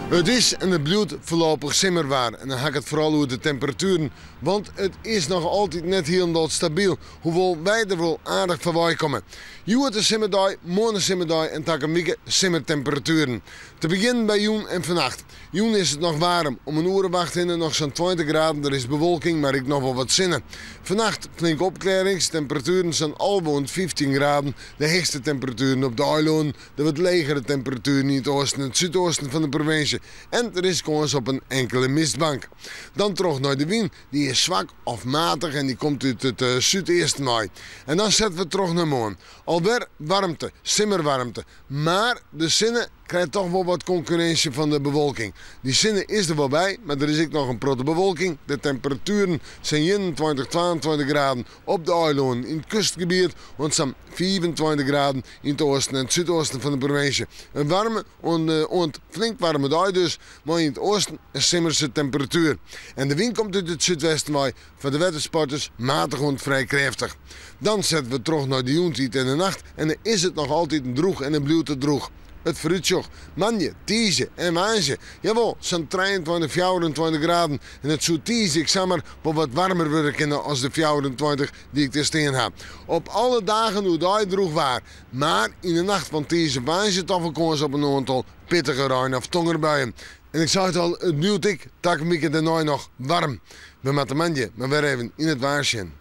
It is en it bliuwt foarlopich simmerwaar en dan ha ik it foaral oer de temperatueren, want it is noch altyd net hielendal stabyl, hoewol wy der wol aardich foarwei komme. Hjoed in simmerdei, moarn in simmerdei en takom wike simmertemperatueren. Te begjinnen by jûn en fannacht. Jûn is it noch waarm, om in oere of acht hinne noch sa'n 20 graden, der is bewolking, mar ek noch wol wat sinne. Fannacht flinke opklearrings, temperatueren sa'n 11 oant 15 graden, de heechste temperatueren op de eilannen, De wat legere temperatueren yn it oasten en it súdoasten fan de provinsje en der is kâns op in inkele mistbank. Dan troch nei de wyn, dy is swak of matich en dy komt út it súdeasten wei. En dan sette we troch nei moarn. Alwer waarmte, simmerwaarmte, mar de sinne krijt toch wol wat konkurrinsje fan de bewolking. Dy sinne is der wol by, mar der is ek noch in protte bewolking. De temperatueren sa'n 21, 22 graden op de eilannen yn it kustgebiet oant sa'n 25 graden yn it oasten en it súdoasten fan de provinsje. In waarme oant flink waarme dei dus, mei yn it oasten in simmerse temperatuer. En de wyn komt út it súdwesten wei, foar de wettersporters matich oant frij krêftich. Dan sette we troch nei de jûntiid en de nacht en dan is it noch altiten drûch en dan bliuwt it drûch. It foarútsjoch, moandei, tiisdei en woansdei, jawol, sa'n 23, 24 graden. En it soe tiisdei ek samar wol wat waarmer wurde kinne as de 24 dy't ik dêr stean ha. Op alle dagen oerdei drûch waar, mar yn de nacht fan tiisdei op woansdei toch wol kâns op in oantal pittige rein of tongerbuien. En ik sei it al, it bliuwt ek takom wike dêrnei noch waarm. We moatte moandei mar wer even yn it waar sjen.